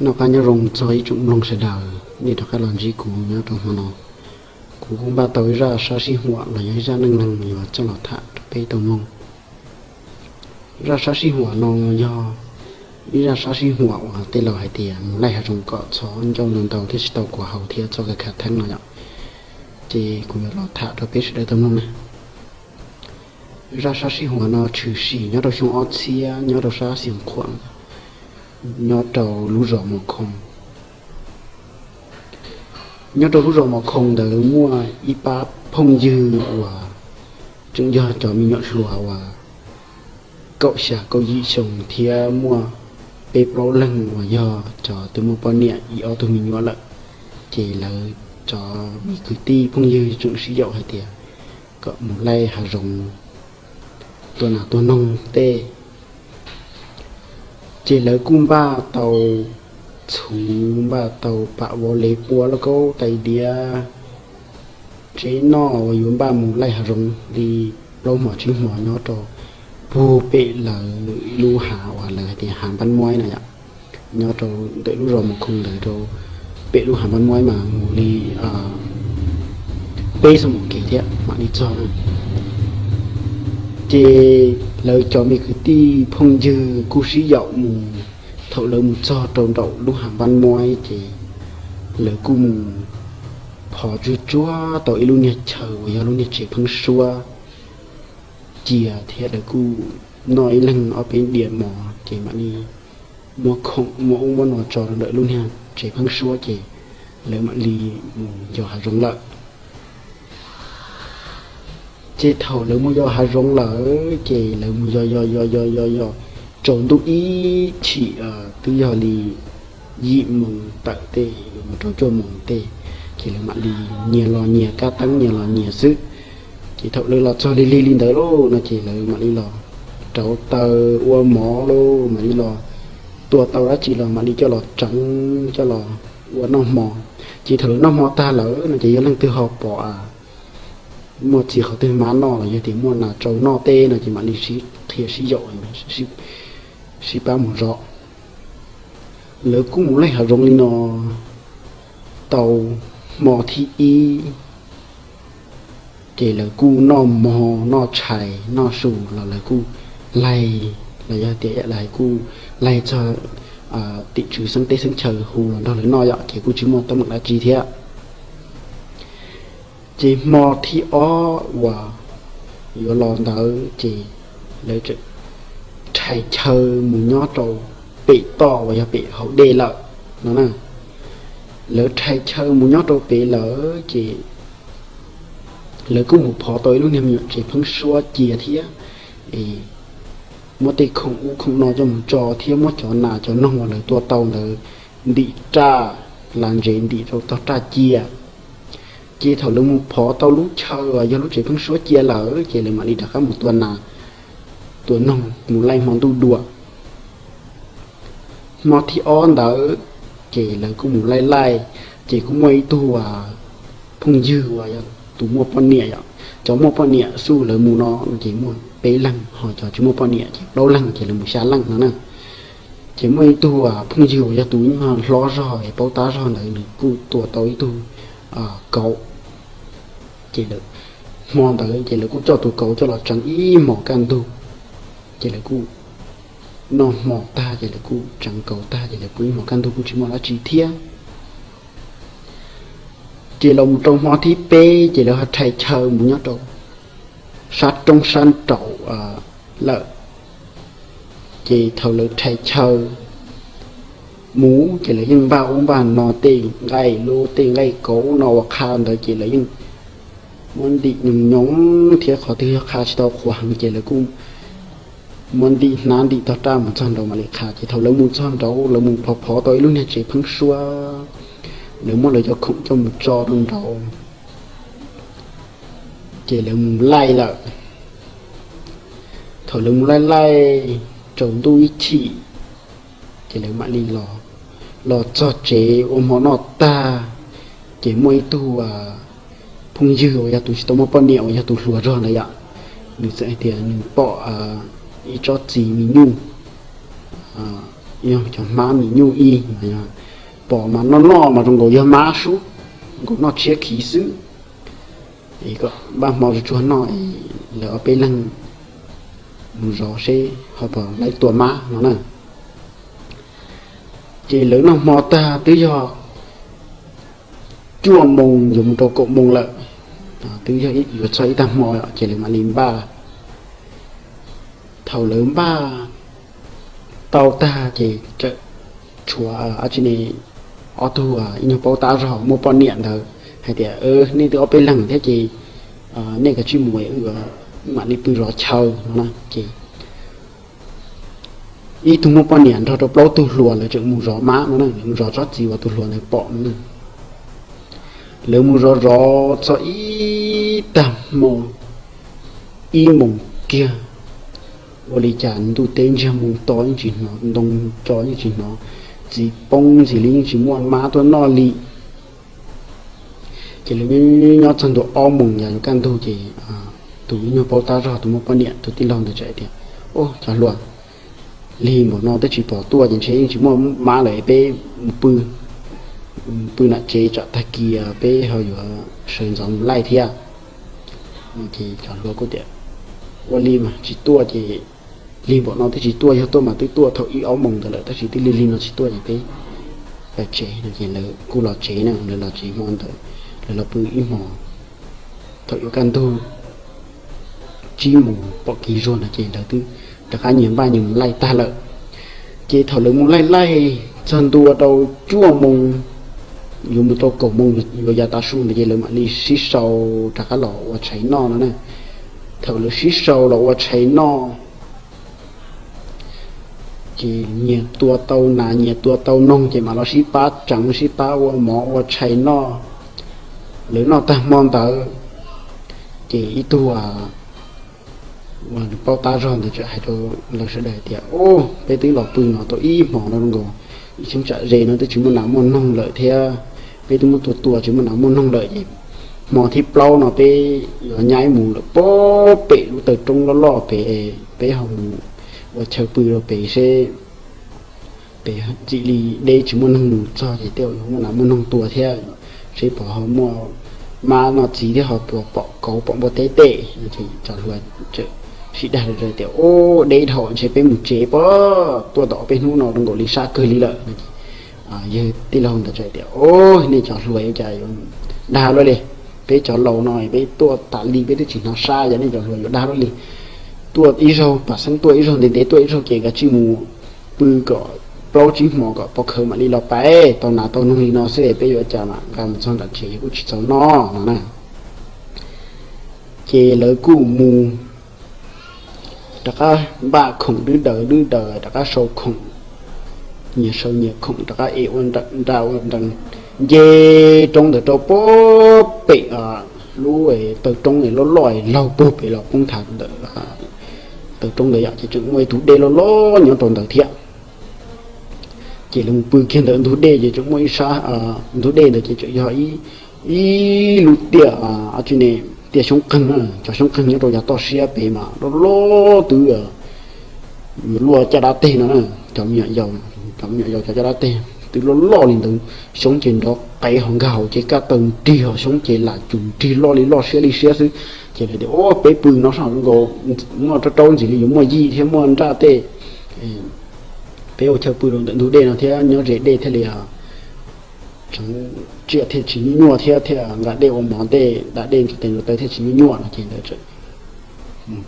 Noj qab nyob zoo txog ib tsoom mloog sawv daws, nej rov qab los ntsib kuv nyob rau hmo no. Kuv kuj npaj tau ib zaj sab sib huam los yog ib zaj neej neeg yuav coj los tham rau peb tau mloog. Zaj sab sib huam no yog ib zaj sab sib huam uas tej laus hais tias mus laij hav zoov kom txhob ncauj ntau ntau thiab tsis tau kuav hau thiab txoj kev khav theeb no yom. Ces kuv yuav los tham rau peb sawv daws tau mloog na. Zaj sab sib huam no tshwm sim nyob rau xyoo ob txhiab nyob rau sab Xeev Khuam, nyob rau lub zos Mos Khoo. Nyob rau lub zos Mos Khoo ntawd muaj ib pab phooj ywg uas tseem yog cov me nyuam hluas uas kaum xya kaum yim xyoo thiab muaj peb plaub leeg uas yog cov twb muaj poj niam ib ob tug me nyuam lawm. Ces lawv cov me kwv tij phooj ywg tseem sib yaum hais tias kom mus laij hav zoov tua nas tua noog tej. Ces lawv kuj npaj tau txhuv, npaj tau pam vov lev pua lauj kaub tais diav, tsev noj uas yuav npaj mus laij hav zoov li plaub hmo tsib hmo nyob rau puag pem lawv lub hav uas lawv hais tias hav Npab Muaib na yom. Nyob rau ntawm lub zos Mos Khoo ntawd rau pem lub hav Npab Muaib mas mus li peb xuab moos kev thiab mam li txog. Ces lawv cov me kwv tij phooj ywg kuj sib yaum mus. Thaum lawv mus txog rau nraum lub hav Npab Muaib ces lawv kuj mus phov tsuag tsuag tau ib lub niag chaw uas yog lub niag tsev pheeb suab cia thiab lawv kuj noj ib leeg ob peb diav mov ces mam li muab khoom muab ub muab no tso rau ntawm lub niag tsev pheeb suab ces lawv mam li mus yos hav zoov lawm. Ces thaum lawv mus yos hav zoov lawm ces lawv mus yos yos yos yos yos yos tsaus ntuj ib chim twb yog li yim moos tawm tej mus rau cuaj moos tej, ces lawv mam li nyias los nyias kab teeb nyias los nyias xwb. Ces thaum lawv los txog lig lig li ntawd lauj no ces lawv mam li los rauv taws ua mov lauj, mam li los tua tau dab tsi los mam li coj los tseev coj los ua noj hmo. Ces thaum lawv noj hmo tag lawm no ces yog leej twg ho pom muaj txiv qhov twg hmab noj los yog tias muaj nas tsau noj tej no ces mam li sib qhia sib yaum, sib pab mus zov. Lawv kuj mus laij hav zoov li no tau hmo thib ib, ces lawv kuj noj mov noj tshais noj su los lawv kuj laig, los yog tias lawv kuj laig txog tim tswv xeeb teb xeeb chaw hu los nrog lawv noj yom, ces kuj tsis muaj teeb meem dab tsi thiab. Ces hmo thib ob uas yuav los ntawd ces lawv rhais chaw mus nyob rau pem toj uas yog pem hauv dej lawm no na. Lawv rhais chaw mus nyob rau pem lawm ces lawv kuj mus phov tau ib lub niag me nyuam tsev pheeb suab cia thiab, muab tej khoom ub khoom no coj mus tso thiab muab cov nas cov noog uas lawv tua tau ntawd ntim raj, las ntsev ntim rau tog raj cia. Ces thaum lawv mus phov tau lub chaw uas yog lub tsev pheeb suab cia lawm ces lawv mam li rov qab mus tua nas tua noog mus laij hmo ntuj dua. Hmo thib ob ntawd ces lawv kuj mus laij laij, ces kuj muaj ib tug phooj ywg uas yog tus muaj poj niam yom, cov muaj poj niam xub lawv mus no ces muaj peb leeg, ho cov tsis muaj poj niam ces plaub leeg ces lawv mus xya leej no na. Ces muaj ib tug phooj ywg uas yog tus hlob zog es paub tab zog ntawd nws kuj tua tau ib tug kauv. Ces hmo ntawd ces lawv kuj coj tus kauv coj los tseev ib hmos kaj ntug, ces lawv kuj noj hmo tag ces lawv kuj tseev kauv tag ces lawv kuj ib hmos kaj ntug kuj tsis muaj dab tsi thiab. Ces los mus rau hmo thib peb ces lawv ho rhais chaw mus nyob rau sab roob sab nraum lawm. Ces thaum lawv rhais chaw mus ces lawv yeej npaj ub npaj no tej nqaij lub tej nqaij kauv no ua qha ntawd ces lawv yeej muab ntim nyoos nyoos thiab qhov twg yog qha tsis tau qhuav heev ces lawv kuj muab ntim hnab ntim tog raj mus txog nraud mam li qha. Ces thaum lawv mus txog nraud lawv mus phov phov tau ib lub niag tsev pheeb suab, lawv muab lawv cov khoom coj mus tso rau nraud, ces lawv mus laij lawm. Thaum lawv mus laij laij tsaus ntuj ib chim, ces lawv mam li los, los txog tsev ua hmo noj tag, ces muaj ib tug phooj ywg uas yog tus tsis tau muaj poj niam uas yog tus hluas zog ntawd yom, nws txawm hais tias nws pom ib tsob txiv me nyuj yog cov hmab mis nyuj ib, pom mas noj noj mas zoo nkaus yog hmab sub, nkaus noj tshiab khiv xwb. Kom npaj hmo tsuag tsuag noj, lawv ob peb leeg mus zov seb ho puas laib tua hmab no na. Ces lawv noj hmo tag twb yog cuaj moos yuav mus rau kaum moos lawm, twb yog yuav txog ib tag hmo ces lawv mam li npaj. Thaum lawv npaj tau tag ces tshuav ob tug ib nyuag paub tab zog muaj poj niam ntawd hais tias, nej twb ob peb leeg thiab ces nej kav tsij mus, mam li pw zov chaw no na. Ces ib tug muaj poj niam nrog rau plaub tug hluas lawv tseem mus zov hmab no na, mus zov tsob txiv uas tus hluas ntawd pom no na. Lawv mus zov zov txog ib tag hmo, ib moos kiag, ua li cas ntuj teb ntsiag mus to yeej tsis hnov, ntoo co yeej tsis hnov, txiv poob ntxiv li yeej tsis muaj hmab tuaj noj li. Ces lawv nyob txog ntua ob moos yog yuav kaj ntug ces tus ib nyuag paub tab zog tus muaj poj niam tus tij laug ntawd txawm tias, Ub, cov hluas, lig npaum no twb tsis pom tuaj ces ntshe yeej tsis muaj hmab lawm, peb mus pw, pw nram tsev tsam tag kis peb ho yuav sawv ntxov mus laij thiab. Ces cov hluas kuj tias, Ua li mas tsis tuaj ces lig npaum no twb tsis tuaj, yog tuaj mas twb tuaj thaum ib ob moos ntawd lawm, tab sis twb lig lig no tsis tuaj ces peb los tsev no. Ces lawv kuj los tsev na, lawv los tsev hmo ntawd, lawv los pw ib hmos. Thaum yuav kaj ntug tsib moos pom kev zuag no ces lawv twb rov qab nyias npaj nyias mus laij tag lawm. Ces thaum lawv mus laij laij txog ntua rau cuaj moos yuav mus rau kaum moos yuav yav tav su ntawd ces lawv mam li sib sau rov qab los ua tshais noj no na. Thaum lawv sib sau los ua tshais noj ces nyias tua tau nas nyias tua tau noog ces mam los sib pab tseev sib pab ua mov ua tshais noj. Lawv noj tag hmo ntawd ces ib tug uas paub tab zog ntawd txawm hais rau lawv sawv daws tias, Ub, peb twb los pw no tau ib hmos no nkaus, ib cheeb tsam ze no twb tsis muaj nas muaj noog lawm thiab, peb twb muab tua tua tsis muaj nas muaj noog lawm ces hmo thib plaub no peb yuav nyaib mus lawm puag pem lub taw roob loj loj pem, peb ho mus ua chaw pw rau pem seb pem ntxim li deb tsis muaj neeg mus txog ces tej zaum yuav muaj nas muaj noog tua thiab, seb puas ho muaj hmab noj txiv thiab ho puas pom kauv pom npua teb tej. Cov hluas txawm sib dag tias, Ub, deb dhau, ntshe peb mus tsev pab tuaj tom peb hnub no zoo nkaus li sab kawg li lawm. Yawg tij laug ntawd txawm tias, Ub, nej cov hluas ua cas yuav dag luaj li, peb cov laus no peb tuaj tas li peb twb tsis hnov sab, yog nej cov hluas yuav dag luaj li. Tuaj ib zaug pam xeeb tuaj ib zaug ntev ntev tuaj ib zaug ces kav tsij mus pw kom plaub tsib hmos kom pov khawv mam li los pais, tau nas tau noog li no xwb peb yuav cas mam nqa mus txog nram tsev kuj tsis txaus noj no na. Ces lawv kuj mus rov qab npaj khoom dwb daws dwb daws rov qab sau khoom, nyias sau nyias khoom rov qab ev ua nra ua nra nce roob ntawd rau puag pem lub taw roob loj loj laug puag pem los poob nthav ntawm taw roob ntawd yom, ces tseem muaj ib tug dej loj loj nyob rau ntawd thiab. Ces lawv mus pw kiag ntawm ntug dej ces tseem muaj ib sab, ntug dej ntawd ces tseem yog ib lub tiaj, tiaj xyoob qeeg, cov xyoob qeeg nyob rau yav toj siab pem mas loj loj twb luaj caj dab teg no, cov me nyuam yaus, cov me nyuam yaus cov caj dab teg twb loj loj li ntawd, xyoob ces nrov qev hauv nkag hauv ces kaj taw nrig hauv xyoob ces lam cum nrig loj li loj siab li siab xwb. Ces lawv tias, Ub, peb pw no sab nkaus muaj rau rau ntxiv li yuav muaj yij thiab muaj nraj tej, peb ua chaw pw rau ntawm ntug dej no thiab nyob ze dej thiaj li tseev tsiaj thiaj tsis nyuaj nyuaj thiab thiaj nqa dej ua mov tej da dej ntxuav tes ntxuav taw thiaj tsis nyuaj nyuaj no ces ntawd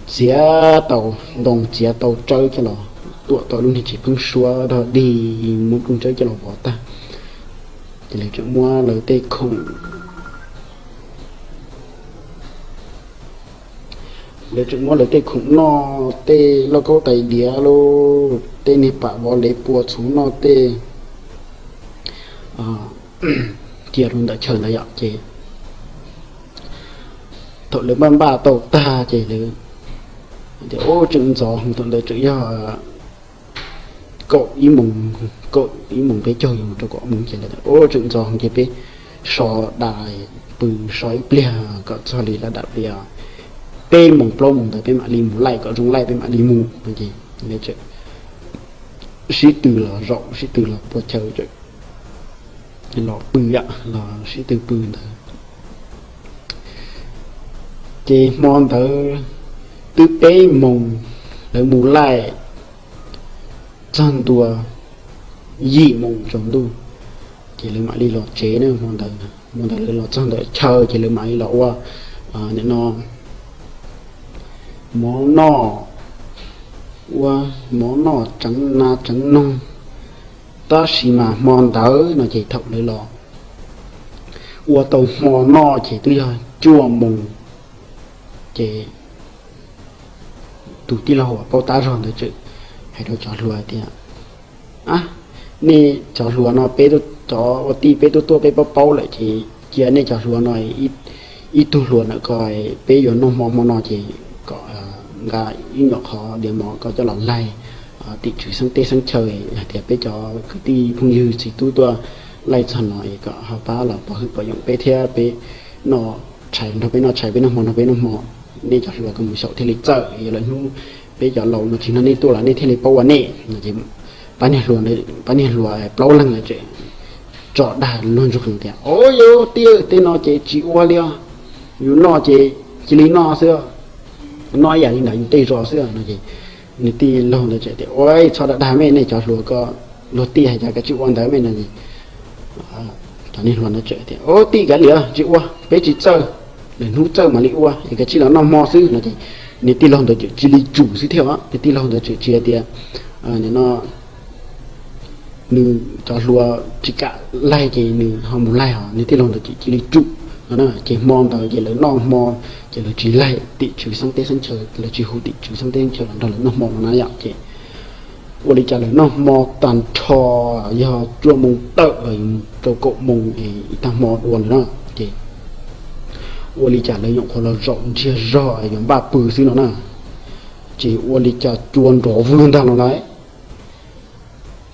txiav tau ntoo txiav tau tsawb coj los tuam tau lub niag tsev pheeb suab dog dig muab nplooj tsawb coj los vov tag. Ces lawv tseem muab lawv tej khoom, lawv tseem muab lawv tej khoom noj, tej lauj kaub tais diav lauj, tej niag pam vov lev pua txhuv noj tej cia rau ntawm chaw ntawd yom. Ces thaum lawv npaj npaj tau tag ces lawv tias, Ub, tseem ntxov heev, thaum ntawd tseem yog kaum ib moos, kaum ib moos peb caug yuav mus rau kaum ob moos ces lawv tias, Ub, tseem ntxov heev ces peb so dais pw so ib pliag kom txog li lawv dam li peb moos plaub moos ntawd peb mam li mus laij kom zoo laij peb mam li mus no ces lawv tseem sib tw los zaum, sib tw los pua chaw, los pw, los sib tw pw ntawd. Ces hmo ntawd twb peb moos, lawv mus laij txog ntua yim moos tsaus ntuj, ces lawv mam li los tsev na. Hmo ntawd, hmo ntawd lawv los txog ntawm chaw ces lawv mam li los ua, nim no, mov noj, ua mov noj tseev nas tseev noog. Tab sis mas hmo ntawd no ces thaum lawv los ua tau hmo noj ces twb yog cuaj moos, ces tus tij laug uas paub tab zog ntawd txawm hais rau cov hluas tias, nej cov hluas no peb, cov ua tij peb tuaj tuaj peb paub paub lawm ces cia nej cov hluas no ib tug hluas ntawm ko, peb yuav noj hmo hmo no ces kom nqa ib nyuam qhov diav mov koj coj los laig tim tswv xeeb teb xeeb chaw, hais tias peb cov kwv tij phooj ywg txiv tub tuaj laij txog no es kom ho pab los pov hwm pov yoom peb thiab, peb noj tshais nrog peb noj tshais, peb noj hmo nrog peb noj hmo. Nej cov hluas koj mus xyaum thiaj li txawj, yog lawm hnub peb cov laus no tsis nrog nej tuaj los nej thiaj li paub ua nej no. Ces pab niag hluas, pab niag hluas plaub leeg lawv tseem tso dag luag ntsuag heev tias, o, yus tij, tej no ces tsis ua li os, yus noj ces cia li noj xwb, noj ib yam li ntawd yus tej zos xwb no. Ces nws tij laug ntawd tseem tias, ua, txhob dag dag mej, nej cov hluas ko, luag tij hais cas koj tsis ua ntawd mej no. Cov niag hluas ntawd tseem tias, o, tij, kav liam, tsis ua, peb tsis txawj, lwm hnub txawj mam li ua, es koj cia li los noj hmo xwb no. Ces nws tij laug ntawd tseem cia li tsum xwb thiab. Nws tij laug ntawd tseem tsis hais tias, nim no nws cov hluas tsis kam laig ces nws ho mus laig os, nws tij laug ntawd tseem cia li tsum no na. Ces hmo ntawd ces lawv noj hmo, ces lawv tsis laig tim tswv xeeb teb xeeb chaw, lawv tsis hu tim tswv xeeb teb xeeb chaw los nrog lawv noj hmo no na yom. Ces ua li cas lawv noj hmo tag nrho, yog cuaj moos tawm los rau kaum moos es ib tag hmo dua ntawd na. Ces ua li cas lawv nyuam qhuav los zaum ntsiag zog yuav npaj pw xwb no na, ces ua li cas cua nrov vwg ntag no lauj.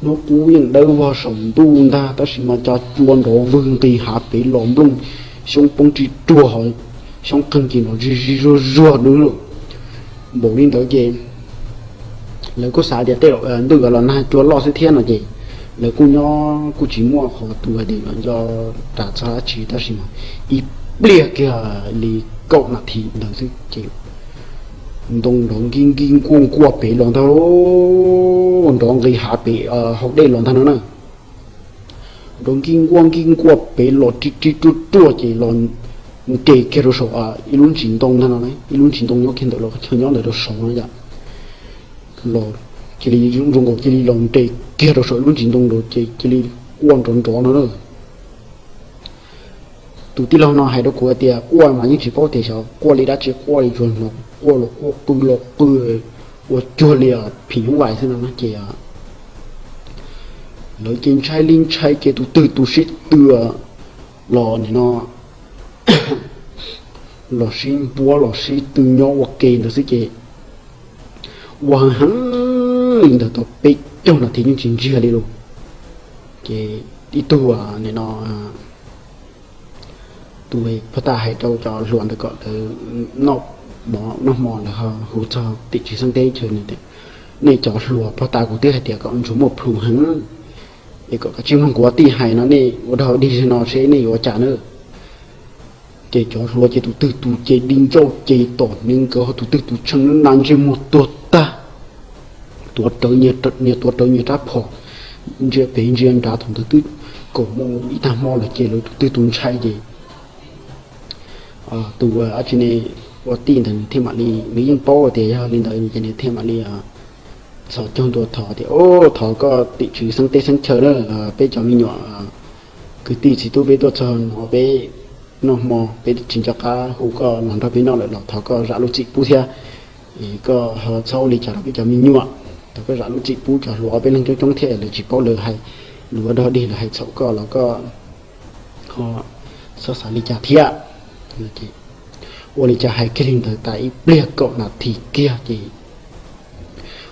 Hnub qub yeej dawb vog saum ntuj ntag tab sis mas cas cua nrov vwg nqis hav pem los nplooj, xyoob poob ris ruag, xyoob qeeg ces nrov zig zig zuag zuag dub lawm. Npaum li ntawd ces lawv kuj xav tias tej zaum ntuj yuav los nag cua loj xwb thiab no ces lawv kuj nyob kuj tsis muaj qhov tus hais tias yuav nco ras txog dab tsi tab sis mas ib pliag kiag li kaum nas this ntawd xwb ces ntoo nrov nkij nkij nkuaj nkuaj pem los ntag, nrov nqis hav pem hauv dej los ntag no na. Nrov nkij nkuaj nkij nkuaj pem los ri ri ruaj ruaj ces los nres kiag rau saum ib lub ntsis ntoo ntag no, ib lub ntsis ntoo nyob kiag ntawm los chaw nyob ntawd rau saud no yom. Los cia li zoo nkaus cia li los nres kiag rau saum ib lub ntsis ntoo ntawd ces cia li quaj nrov nrov no na. Tus tij laug no hais rau kuv hais tias quaj mas yeej tsis paub tias xyov quaj li dab tsi, quaj li tsuas hnov quaj los quaj qw los qw ua cuag li phim nyuj vais xwb no ces lawv ces ntshai li ntshai ces tus twg tus sib tw los nim no los sib npuab los sib tw nyob ua ke ntawd xwb ces ua heev heev li ntawd tau peb caug nas this yeej tsis ntsiag li lauj. Ces ib tug nim no tus pog tas hais rau cov hluas ntawd kom lawv noj mov noj hmo lawv ho hu txog tim tswv xeeb teb chaws no tias, nej cov hluas, pog tas kuv twb hais tias kom ntsuas muaj plhus heev es kom kav tsij mloog kuv ua tij hais no, nej ua dog dig li no seb nej yuav ua cas na. Ces cov hluas ces tus twg tus ces di ntsauj ces tom ni nkawd ho tus twg tus tshee na ntsej muag tuag tag, tuav rawv nyias tuav rawv nyias rab phom, ntsia pem ntsia nrad thaum ntawd twb kaum moos ib tag hmo lawm ces lawv tus twg tus ntshai ces tus dab tsi ne ua tij ntawd nws thiaj mam li, nws yeej paub tias yog li ntawd ces nws thiaj mam li txhos caug ntua thov tias, o, thov koj tim tswv xeeb teb xeeb chaw na, peb cov me nyuam kwv tij txiv tub peb tuaj txog no peb noj hmo peb tsis nco qab hu koj los nrog peb noj lawm los thov koj zam lub txim pub thiab. Koj ho txhob ua li cas rau peb cov me nyuam, thov koj zam lub txim pub, cov hluas peb leeg coob coob thiab lawv tsis paub, lawv hais lus ua dog dig, lawv hais txhaum koj los koj ho txhob xav li cas thiab. Ua li cas hais kiag li ntawd tas ib pliag kaum nas this kiag ces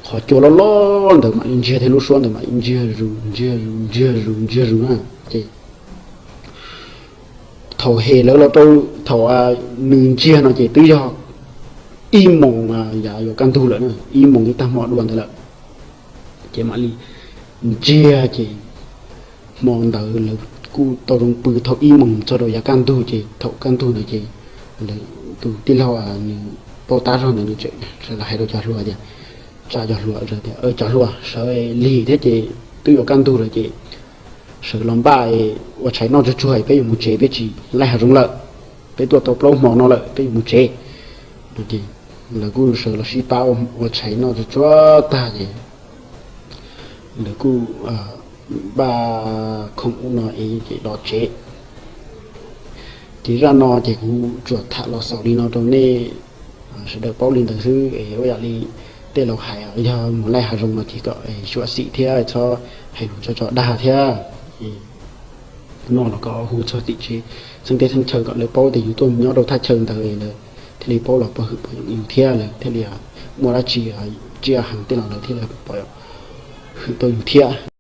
qhov cua loj loj ntawd mam li ntsiag thiab lub suab ntawd mam li ntsiag zus ntsiag zus ntsiag zus ntsiag zus na. Ces thaum hem lawv los rau thaum nws ntsiag no ces twb yog ib moos, yav yuav kaj ntug lawm na, ib moos ib tag hmo dua ntawd lawm. Ces mam li ntsiag ces hmo ntawd lawv kuj tau zoo pw thaum ib moos txog rau yav kaj ntug ces thaum kaj ntug ntawd ces lawv tus tij laug nws paub tab zog ntawd nws txawm sawv los hais rau cov hluas tias, tsa cov hluas tias, cov hluas sawv lig thiab ces twb yuav kaj ntug lawm ces sawv los npaj ua tshais noj tsuag tsuag peb yuav mus tsev, peb tsis laij hav zoov lawm, peb tuaj tau plaub hmo no lawm peb yuav mus tsev. Lawv kuj sawv los sib pab ua tshais noj tsuag tsuag tag ces lawv kuj npaj khoom ub no es ces los tsev. Ces zaj no ces kuv tsuas tham los xaus li no rau nej sawv daws paub li ntawd xwb es ua yam li tej laus hais, yog mus laij hav zoov no ces kom xyuam xim thiab txhob hais lus tso tso dag thiab. Noj los kom hu txog tim tsev, txheeb teb txheeb chaw kom lawv paub tias yus tuaj mus nyob rau thaj chaw ntawd lawv thiaj li paub los pov hwm pov hwm yus thiab lawv thiaj li muaj dab tsi tsiaj heev tej los lawv thiaj li pov hwm tau yus thiab.